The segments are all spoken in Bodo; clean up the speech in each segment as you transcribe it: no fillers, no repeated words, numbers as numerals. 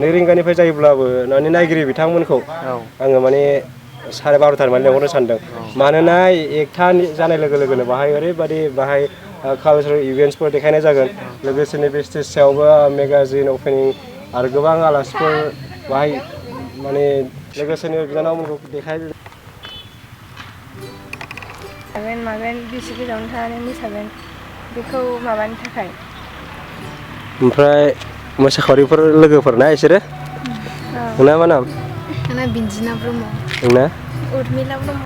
2 रिंगानिफ्राय जायोब्लाबो माने नायगिरि बिथांमोनखौ आङो माने 12:30 माने लेंहरनो सानदों मानोना 1 जानाय लोगो लोगोनो बाहाय ओरैबायदि बाहाय कालचारेल इभेन्ट्सफोर देखायनाय जागोन लोगोसेनो बे स्टेज सायावबो मेगाजिन अपेनिं आरो गोबां आलासिफोर बाहाय माने लोगोसेनो बिनानावमोनखौ देखाय मागोन बेसे गोजानाव थानानै मोसागोन बेखौ माबानो थाखाय ओमफ्राय मोसाखावरिफोर लोगोफोरना बिसोरो नोंना मा नाम आंना बिन्जिना ब्रह्म नोंना उर्मिला ब्रह्म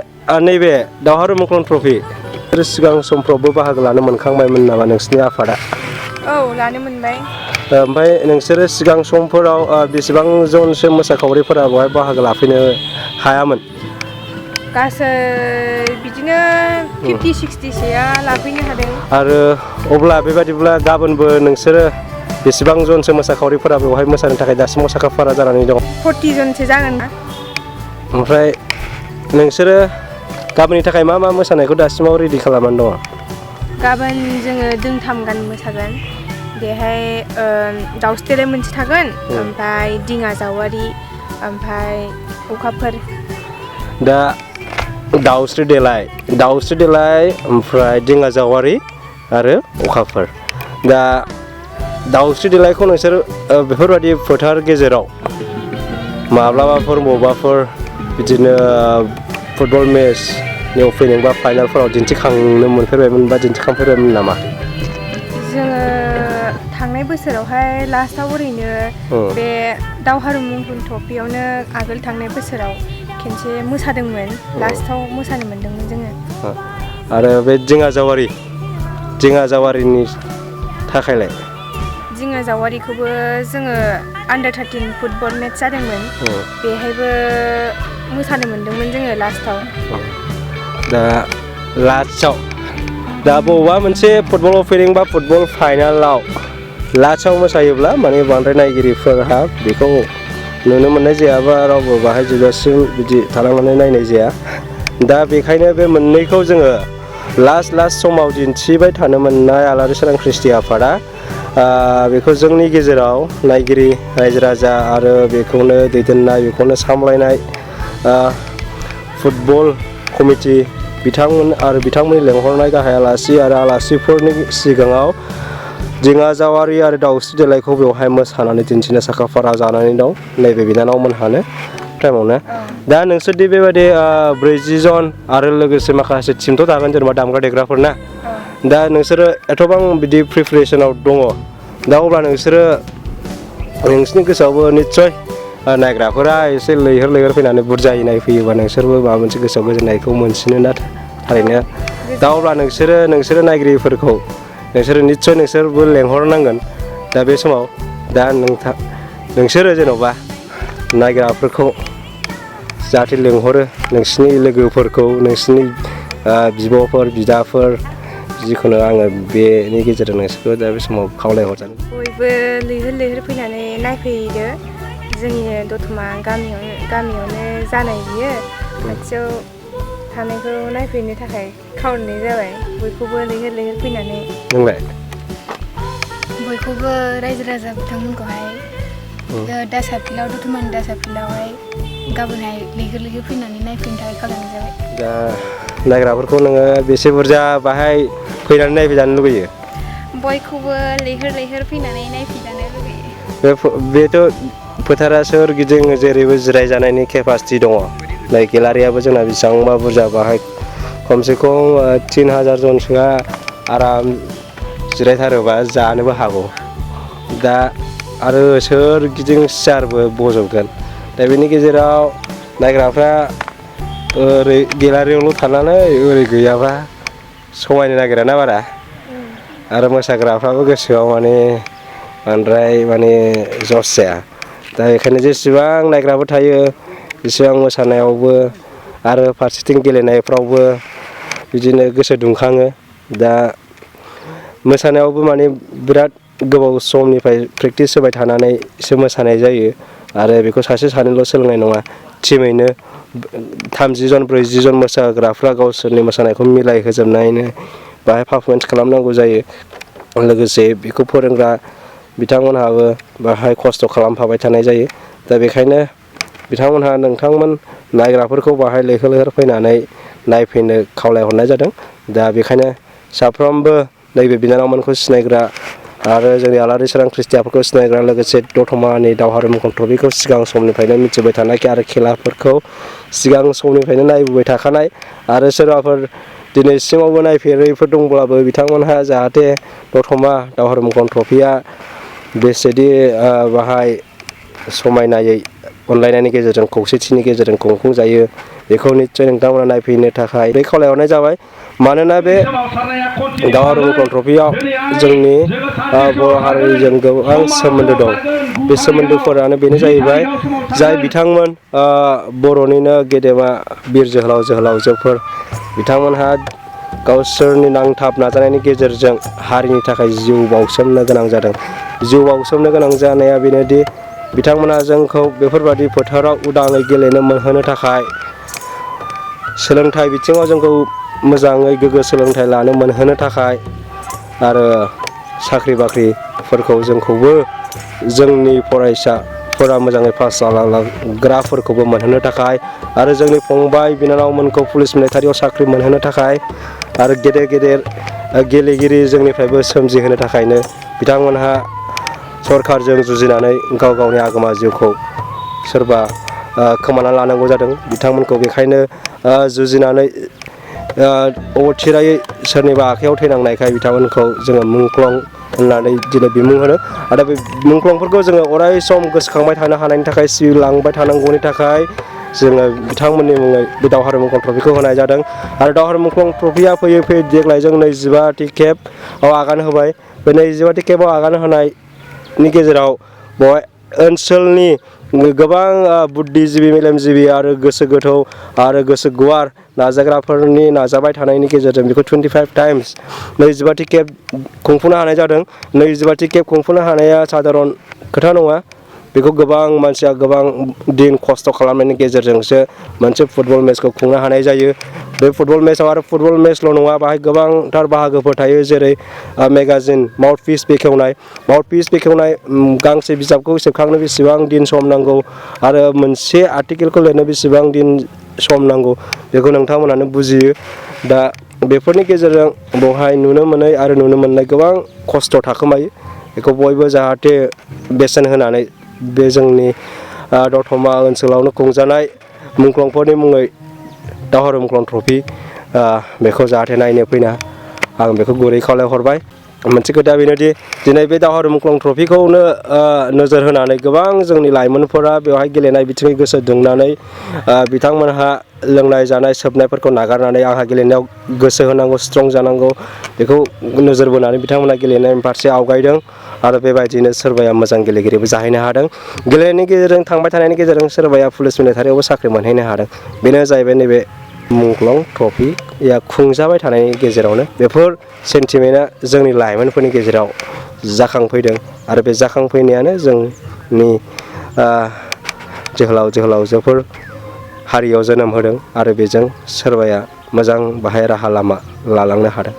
नैबे दावहारु मुंख्लं ट्रफि सिगां समफ्रावबो बाहागो लानो मोनखांबायमोन नामा नोंसिनि आफादा औ लानो मोनबाय ओमफ्राय नोंसोरो सिगां समफोराव बेसेबां जनसो मोसाखावरिफोरा बेवहाय बाहागो लाफैनो हायामोन गासै बिदिनो 50-60सोआ लाफैनो हादों आरो अब्ला बेबादिब्ला गाबोनबो नोंसोरो बेसेबां जनसो मोसाखावरिफोरा बेवहाय मोसानो थाखाय दासिमाव साखाफारा जानानै दं 40 जनसो जागोन ना ओमफ्राय नोंसोरो गाबोननि थाखाय मा मोसानायखौ दासिमाव रेडि खालामनानै दङ गाबोन जोङो दोंथाम गान मोसागोन बेहाय दाउस्रि देलाय मोनसे थागोन ओमफ्राय दिङा जावारि ओमफ्राय अखाफोर दा दाउस्रि देलाय ओमफ्राय दिङा जावारि आरो अखाफोर दा दाउस्रि देलायखौ नोंसोर बेफोरबायदि फोथार गेजेराव माब्लाबाफोर बबावबाफोर बिदिनो फुटबल मेचनि अपेनिं बा फाइनालफोराव दिन्थिखांनो मोनफेरबायमोन बा दिन्थिखांफेरबायमोन नामा जोङो थांनाय बोसोरावहाय लास्टआव ओरैनो बे दावहारु मुंख्लं ट्रफियावनो आगोल थांनाय बोसोराव खनसे मोसादोंमोन लास्टआव मोसानो मोन्दोंमोन जोङो आरो बे दिङा जावारिनि थाखायलाय दिङा जावारिखौबो जोङो आन्डार 13 फुटबल मेच जादोंमोन बेहायबो मोसानो मोन्दोंमोन जोङो लास्टआव दा बबेबा मोनसे फुटबल अपेनिं बा फुटबल फाइनालाव लास्टआव मोसायोब्ला माने बांद्राय नायगिरिफोरहा बेखौ नुनो मोननाय जायाबा रावबो बाहाय जोबजासिम बिदि थालांनानै नायनाय जाया दा बेखायनो बे मोननैखौ जोङो लास्ट समाव दिन्थिबाय थानो मोननाय आलारि सोरां ख्रिस्टि आफादा बेखौ जोंनि गेजेराव नायगिरि रायजो राजा आरो बेखौनो दैदेननाय बेखौनो सामलायनाय फुटबल कमिटि बिथांमोन आरो बिथांमोननि लेंहरनाय गाहाय आलासि आरो आलासिफोरनि सिगाङाव दिङा जावारि आरो दाउस्रि देलायखौ बेवहाय मोसानानै दिन्थिनो साखाफारा जानानै दं नैबे बिनानावमोनहानो टाइमावनो दा नोंसोरदि बेबायदि 40 जन आरो लोगोसे माखासे टिमथ' थागोन जेनेबा दामग्रा देग्राफोर ना दा नोंसोरो एथ'बां बिदि प्रिपेरेसनाव दङ दा अब्ला नोंसोरनि गोसोआवबो निस्सय नायग्राफोरा एसे लैहोर फैनानै बुरजायै नायफैयोबा नोंसोरबो माबा मोनसे गोसोआव गोजोननायखौ मोनसिनो ना थारैनो दा अब्ला नोंसोरो नायगिरिफोरखौ निस्सय नोंसोरबो लेंहरनांगोन दा बे समाव दा नोंसोरो जेन'बा नायग्राफोरखौ जाहाथे लेंहरो नोंसिनि लोगोफोरखौ नोंसिनि बिब'फोर बिदाफोर जिखुनु आङो बेनि गेजेरजों नोंसोरखौ दा बे समाव खावलायहरजानो बयबो लैहोर फैनानै नायफैदो जोंनि दतमा गामियावनो जानाय बियो खाथियाव थानायखौ नायफैनो थाखाय खावलायनाय जाबाय बयखौबो लैहोर फैनानै नोंलाय बयखौबो रायजो राजा बिथांमोनखौहाय दतमानि दासाफिल्डआवहाय गाबोनहाय लैहोर फैनानै नायफैनो थाखाय खावलायनाय जाबाय दा नायग्राफोरखौ नोङो बेसे बुरजा बाहाय फैनानै नायफैजानो लुगैयो बयखौबो लैहोर फैनानै नायफैजानो लुगैयो बेथ' फोथारा सोरगिदिं जेरैबो जिरायजानायनि केपासिटि दङ नै गेलारियाबो जोंना बेसेबांबा बुरजा बाहाय खमसे खम 3000 जनसोआ आराम जिरायथारोबा जानोबो हागौ दा आरो सोरगिदिं सियारबो बजबगोन दा बेनि गेजेराव नायग्राफ्रा ओरै गेलारियावल' थानानै ओरै गैयाबा समायनो नागिरा ना बारा आरो मोसाग्राफ्राबो गोसोआव बांद्राय जस जाया दा बेखायनो जेसेबां नायग्राबो थायो एसेबां मोसानायावबो आरो फारसेथिं गेलेनायफ्रावबो बिदिनो गोसो दुंखाङो दा मोसानायावबो बिराद गोबाव समनिफ्राय प्रेक्टिस होबाय थानानैसो मोसानाय जायो आरो बेखौ सासे सानैल' सोलोंनाय नङा टिमैनो 30 जन 40 जन मोसाग्राफ्रा गावसोरनि मोसानायखौ मिलायहोजोबनानैनो बाहाय पारफरमेन्स खालामनांगौ जायो लोगोसे बेखौ फोरोंग्रा बिथांमोनहाबो बाहाय खस्थ' खालामफाबाय थानाय जायो। दा बेखायनो बिथांमोनहा नोंथांमोन नायग्राफोरखौ बाहाय लैहोर लैहोर फैनानै नायफैनो खावलायहरनाय जादों। दा बेखायनो साफ्रोमबो नैबे बिनानावमोनखौ सिनायग्रा आरो जोंनि आलारि सोरां ख्रिस्टियानफोरखौ सिनायग्रा लोगोसे दतमानि दावहारु मुंख्लं ट्रफिखौ सिगां समनिफ्रायनो मिथिबाय थानाय आरो खेलाफोरखौ सिगां समनिफ्रायनो नायबोबाय थाखानाय आरो सोरबाफोर दिनैसिमावबो नायफेरैफोर दंब्लाबो बिथांमोनहा जाहाथे दतमा दावहारु मुंख्लं ट्रफिया बेसेदि बाहाय समायनायै अनलायनायनि गेजेरजों खौसेथिनि गेजेरजों खुंफुंजायो बेखौ निस्सय नोंथांमोना नायफैनो थाखाय बे खावलायहरनाय जाबाय। मानोना बे दावहारु मुंख्लं ट्रफियाव जोंनि बर' हारिजों गोबां सोमोन्दो दं। बे सोमोन्दोफोरानो बेनो जाहैबाय जाय बिथांमोन बर'निनो गेदेमा बिर जोहोलाव जोहोलावजोफोर बिथांमोनहा गावसोरनि नांथाब नाजानायनि गेजेरजों हारिनि थाखाय जिउ बाउसोमनो गोनां जादों। जिउ बाउसोमनो गोनां जानाया बेनोदि बिथांमोना जोंखौ बेफोरबादि फोथाराव उदाङै गेलेनो मोनहोनो थाखाय सोलोंथाइ बिथिङाव जोंखौ मोजाङै गोग्गो सोलोंथाइ लानो मोनहोनो थाखाय आरो साख्रि बाख्रिफोरखौ जोंखौबो जोंनि फरायसाफोरा मोजाङै पास जालांग्राफोरखौबो मोनहोनो थाखाय आरो जोंनि फंबाय बिनानावमोनखौ पुलिस मिलिटारियाव साख्रि मोनहोनो थाखाय आरो गेदेर गेदेर गेलेगिरि जोंनिफ्रायबो सोमजिहोनो थाखायनो बिथांमोनहा सरखारजों जुजिनानै गाव गावनि आगोमा जिउखौ सोरबा खोमाना लानांगौ जादों। बिथांमोनखौ बेखायनो जुजिनानै अथिरायै सोरनिबा आखाइयाव थैनांनायखाय बिथांमोनखौ जोङो मुंख्लं होननानै दिनै बिमुं होनो आरो बे मुंख्लंफोरखौ जोङो अराय सम गोसोखांबाय थानो हानायनि थाखाय सिबिलांबाय थानांगौनि थाखाय जोङो बिथांमोननि मुङै बे दावहारु मुंख्लं ट्रफिखौ होनाय जादों। आरो दावहारु मुंख्लं ट्रफिया फैयै फैयै देग्लाय जों 25थि खेबाव आगान होबाय। बे 25थि खेबाव आगान होनायनि गेजेराव बेवहाय ओनसोलनि गोबां बुद्धिजिबि मेलेमजिबि आरो गोसो गोथौ आरो गोसो गुवार नाजाग्राफोरनि नाजाबाय थानायनि गेजेरजों बेखौ 25 टाइम्स 25थि खेब खुंफुंनो हानाय जादों। 25थि खेब खुंफुंनो हानाया साधारन खोथा नङा। बेखौ गोबां मानसिया गोबां दिन खस्थ' खालामनायनि गेजेरजोंसो मोनसे फुटबल मेचखौ खुंनो हानाय जायो। बे फुटबल मेचआव आरो फुटबल मेचल' नङा बाहाय गोबांथार बाहागोफोर थायो जेरै मेगाजिन माउथपिस बेखेवनाय गांसे बिजाबखौ सेबखांनो बेसेबां दिन सम नांगौ आरो मोनसे आर्टिकेलखौ लिरनो बेसेबां दिन सम नांगौ बेखौ नोंथांमोनानो बुजियो। दा बेफोरनि गेजेरजों बेवहाय नुनो मोनै आरो नुनो मोननाय गोबां खस्थ' थाखोमायो। बेखौ बयबो जाहाथे बेसेन होनानै बे जोंनि दतमा ओनसोलावनो खुंजानाय मुंख्लंफोरनि मुङै दावहारु मुंख्लं ट्रफि बेखौ जाहाथे नायनो फैना आं बेखौ गुरै खावलायहरबाय। मोनसे खोथाया बेनोदि दिनै बे दावहारु मुंख्लं ट्रफिखौनो नोजोर होनानै गोबां जोंनि लाइमोनफोरा बेवहाय गेलेनाय बिथिङै गोसो दुंनानै बिथांमोनहा लोंनाय जानाय सोबनायफोरखौ नागारनानै आंहा गेलेनायाव गोसो होनांगौ स्ट्रं जानांगौ बेखौ नोजोर बोनानै बिथांमोना गेलेनायनि फारसे आवगायदों आरो बेबायदिनो सोरबाया मोजां गेलेगिरिबो जाहैनो हादों। गेलेनायनि गेजेरजों थांबाय थानायनि गेजेरजों सोरबाया पुलिस मिलिटारियावबो साख्रि मोनहैनो हादों। बेनो जाहैबाय नैबे मुंख्लं ट्रफिया खुंजाबाय थानायनि गेजेरावनो बेफोर सेन्टिमेन्टआ जोंनि लाइमोनफोरनि गेजेराव जाखांफैदों आरो बे जाखांफैनायानो जोंनि जोहोलाव जोहोलावजोफोर हारियाव जोनोम होदों आरो बेजों सोरबाया मोजां बाहाय राहा लामा लालांनो हादों।